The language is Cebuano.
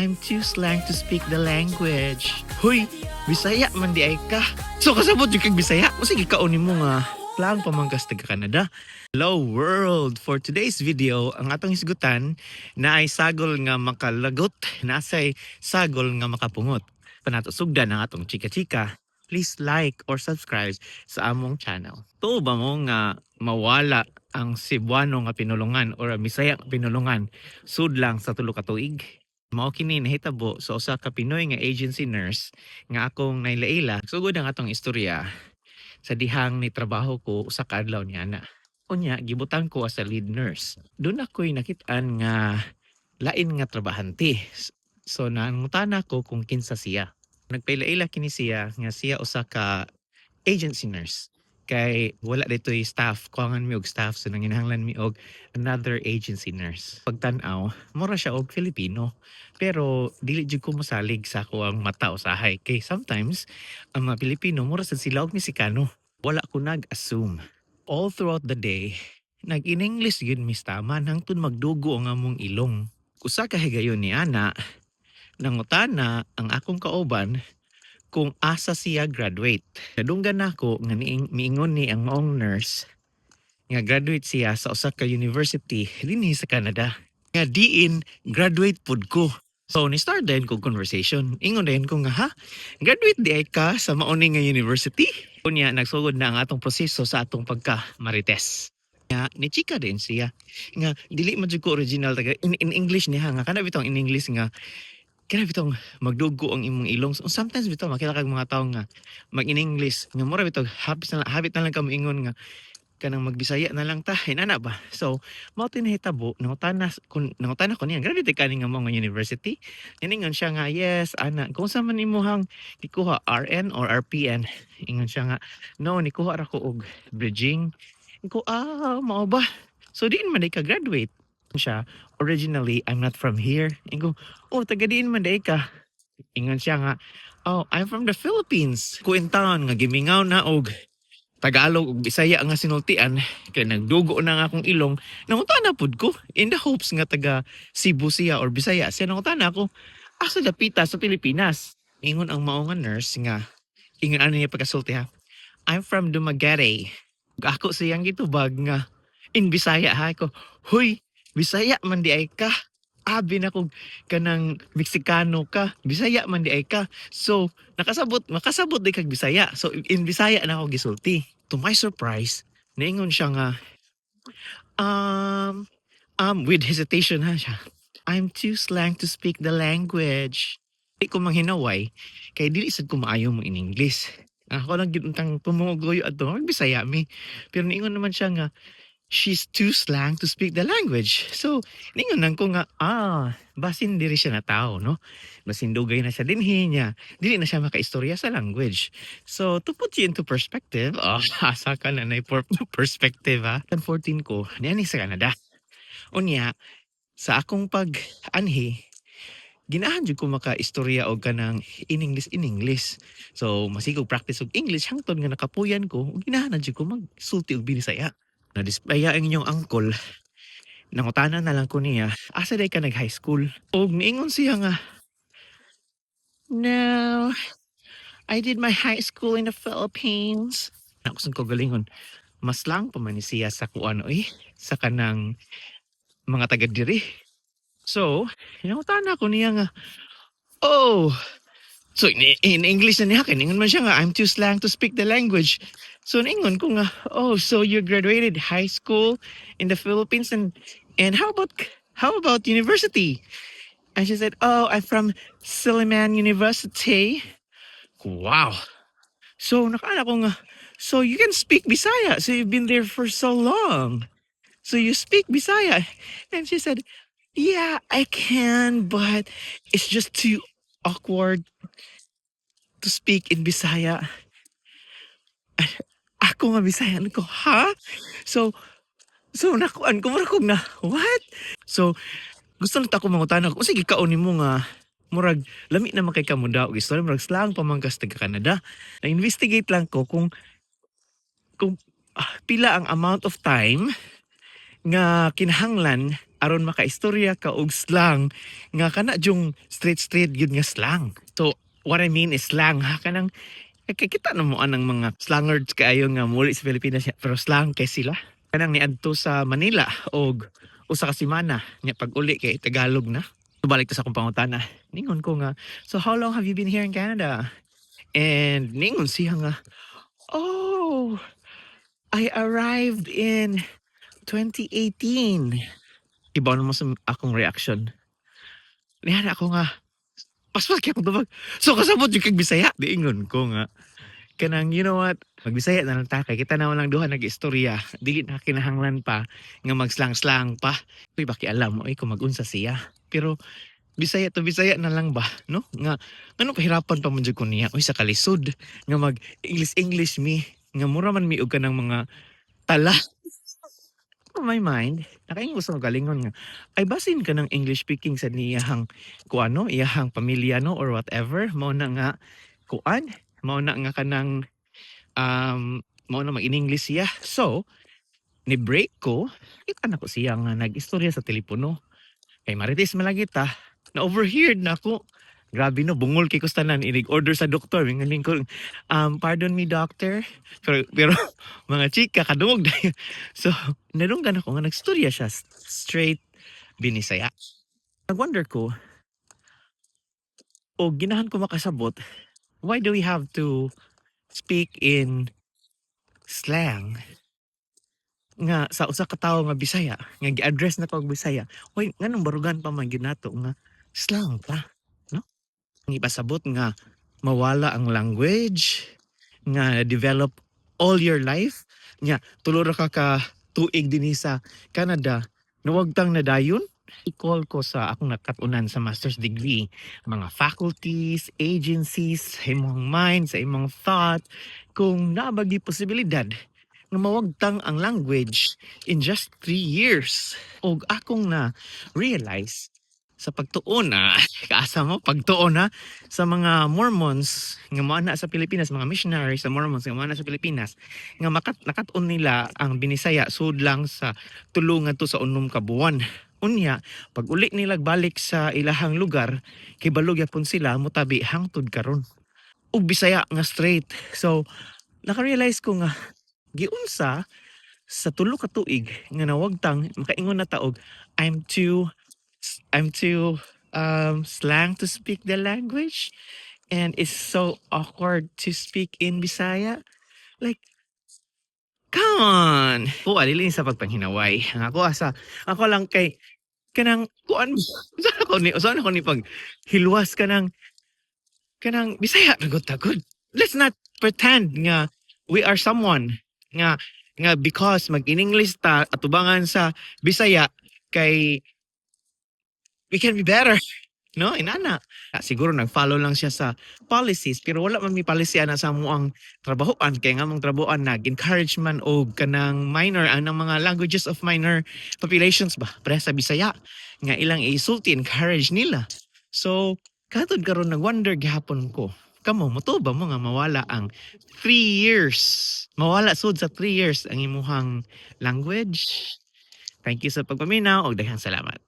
"I'm too slang to speak the language." Huy, Bisaya man diay ka. So kasabot jud kag Bisaya. O sige, kaon nimo nga slang pa man kas taga Canada. Hello world! For today's video, ang atong hisgutan na ay sagol nga makalagot, nasay sagol nga makapungot. Panato sugdan ang atong chika-chika. Please like or subscribe sa among channel. Tuo ba mo nga mawala ang Cebuano nga pinulungan or ang Bisaya nga pinulungan sudlang sa 3 ka tuig? Mao kini nahitabo sa usa ka Pinoy nga agency nurse nga akong nailaila. Sugod ang atong istorya sa dihang ni trabaho ko usa ka adlaw niya na. Unya gibutang ko as a lead nurse. Doon ako'y nakit-an nga lain nga trabahante. So nangutana ko kung kinsa siya. Nagpaila-ila kini siya nga siya usa ka agency nurse kay wala dito'y staff, kuwangan mi og staff, so nanginahanglan mi og another agency nurse. Pagtan-aw, mura siya og Filipino. Pero dili jud ko mosalig sa ako ang mata usahay kay sometimes ang mga Pilipino mura sad sila og Mexicano. Wala ko nag-assume. All throughout the day, nag-in-English gyud mi taman hangtod magdugo ang among ilong. Usa ka higayon ni ana, nangutana ang akong kauban kung asa siya graduate. Nadunggan nako nga niingon ni ang maong nurse nga graduate siya sa usa ka university dinhi sa Canada. Nga diin graduate pud ko. So ni start din ko conversation. Ingon din ko nga, "Ha, graduate diay ka sa mauni nga university?" Unya nagsugod na ang atong proseso sa atong pagka marites. Nga ni chika din siya nga dili man jud ko original taga in English niya nga kana bitong in English nga kana bitong magdugo ang imong ilong. So, sometimes bitaw makita kag mga tawo nga mag in English nga mura bitaw habit na lang ka moingon nga kanang magbisaya na lang ta, inana ba. So mao to nahitabo, nangutana ko niya, "Graduate ka ni nga mga university?" Niingon siya nga, "Yes," ana. "Kung sa man imuhang gikuha, RN or RPN?" Ingon siya nga, "No, nikuha ra ko og bridging." Ko, "Ah, mao ba? So diin man diay ka graduate?" Siya, "Originally I'm not from here." Ingon, "Oh, taga diin man diay ka?" Ingon siya nga, "Oh, I'm from the Philippines." Kuintaon nga gimingaw na og Tagalog ug Bisaya nga sinultian kay nagdugo na nga akong ilong, nangutana pud ko in the hopes nga taga Cebu siya or Bisaya siya. Nangutana ako, "Asa dapita sa Pilipinas?" Ingon ang mao nga nurse nga, ingon ano niya pagkasulti ha, "I'm from Dumaguete." Ug ako siyang gitubag nga in Bisaya ha ko, "Huy, Bisaya man diay ka. Abi na kog kanang Mexicano ka, Bisaya man diay ka. So nakasabot makasabot di kag Bisaya." So in Bisaya na ako gisulti. To my surprise, niingon siya nga, with hesitation ha siya, "I'm too slang to speak the language." Di ko manghinaway kay dili sad ko maayo mo in English. Ako lang gyud untang tumugoy adto magbisaya mi. Pero niingon naman siya nga she's too slang to speak the language. So, ningon lang ko nga, ah, basin diri siya na tao, no? Basin dugay na siya dinhi niya. Dili na siya makaistorya sa language. So, to put you into perspective, oh, asa ka na na perspective, ha? 14 ko, niani sa Canada. Unya, sa akong pag-anhi, ginahan jud ko makaistorya og kanang in English in English. So, masigog practice og English hangtod nga nakapuyan ko, ug ginahan na jud ko magsulti og Binisaya. Na-dismaya ang inyong uncle, nangutana na lang ko niya, "Asa diay ka nag high school?" Og niingon siya nga, "No, I did my high school in the Philippines." Ako sa kagalingon, mas lang pa man ni siya sa kuan oy, sa kanang mga taga diri. So, nangutana ko niya nga, oh, so in English na niya, kay ningon man siya nga, "I'm too slang to speak the language." So ningon ko nga, "Oh, so you graduated high school in the Philippines and how about university?" And she said, "Oh, I'm from Silliman University." Wow. So nakaana ko nga, "So you can speak Bisaya. So you've been there for so long. So you speak Bisaya." And she said, "Yeah, I can, but it's just too awkward to speak in Bisaya." Ako nga Bisaya ko, ha? So nakuan ko mura kog na, what? So, gusto na ta ko mangutana ko, sige, kaon nimo nga murag lami naman kay kamo daw og istorya, murag slang pa man kas taga Canada. Na-investigate lang ko kung pila ang amount of time nga kinahanglan. Aron makaistorya ka og slang nga kana jung straight straight gyud nga slang. So what I mean is slang ha, kanang kay kita na mo anang mga slangards kaayo nga muli sa Pilipinas niya, pero slang kay sila. Kanang niadto sa Manila og usa ka semana nya, pag uli kay Tagalog na. So, balik to sa akong pangutana. Ningon ko nga, "So how long have you been here in Canada?" And ningon siya nga, "Oh, I arrived in 2018." Iba naman sa akong reaction. Niya ako nga, paspas kaya akong tubag. "So kasabot jud kag Bisaya?" Diingon ko nga, kanang, "You know what, magbisaya na lang ta kay kita na lang duha nag-istorya. Dili na kinahanglan pa nga magslang-slang pa." Uy, baki alam mo eh kung mag-unsa siya. Pero Bisaya to Bisaya na lang ba, no? Nga ngano kahirapan pa man jud ko niya. Uy, sa kalisod nga mag English English mi nga mura man mi og kanang mga tala. On my mind, nakaingon sa galingon nga ay basin ka ng English speaking sa niyahang kuano, iyahang pamilya, no, or whatever, mao na nga kuan, mao na nga kanang mao na mag-in-English siya. So, ni break ko, kita na ko siya nga nag-istorya sa telepono. Kay marites malagi ta, na overheard na ako. Grabe no, bungol kay kustanan inig order sa doktor. Mingaling ko, "Pardon me, doctor." Pero mga chika kadungog dayon. So, nadunggan ako nga nagstorya siya straight Binisaya. Nag-wonder ko, o ginahan ko makasabot, why do we have to speak in slang nga sa usa ka tawo nga Bisaya nga gi-address na ko og Bisaya, why nganong barugan pa man gyud nato nga slang pa, no? Ang ipasabot nga mawala ang language nga develop all your life nya tulo ra ka ka tuig dinhi sa Canada, nawagtang na dayon. I-call ko sa akong nakat-unan sa master's degree, mga faculties, agencies, sa imong mind, sa imong thought, kung naa ba gyud posibilidad nga mawagtang ang language in just 3 years. Og akong na realize sa pagtuon na, kaasa mo pagtuon na sa mga Mormons nga moana sa Pilipinas, mga missionaries sa Mormons nga moana sa Pilipinas, nga nakat-on nila ang Binisaya sud lang sa tulo ngadto sa 6 ka buwan. Unya pag uli nila balik sa ilahang lugar, kay balo gyapon sila motabi hangtod karon ug Bisaya nga straight. So naka-realize ko nga giunsa sa 3 ka tuig nga nawagtang makaingon na ta og I'm too slang to speak the language and it's so awkward to speak in Bisaya. Like, come on! Kuha, dili sa pagpanghinaway. Ang ako asa, ako lang kay kanang kuan, saan ako ni pag hilwas kanang Bisaya ra gud. Let's not pretend nga we are someone nga because mag in English ta atubangan sa Bisaya kay we can be better. No, inana. Ah, siguro nag-follow lang siya sa policies, pero wala man mi policy ana sa amoang trabahoan kay nga among trabahoan nag-encourage man og kanang minor anang mga languages of minor populations ba, pareha sa Bisaya nga ilang isulti, encourage nila. So katod karon nag-wonder gihapon ko. Kamo, motuo ba mo nga mawala ang 3 years? Mawala sud sa 3 years ang imuhang language? Thank you sa pagpaminaw og daghang salamat.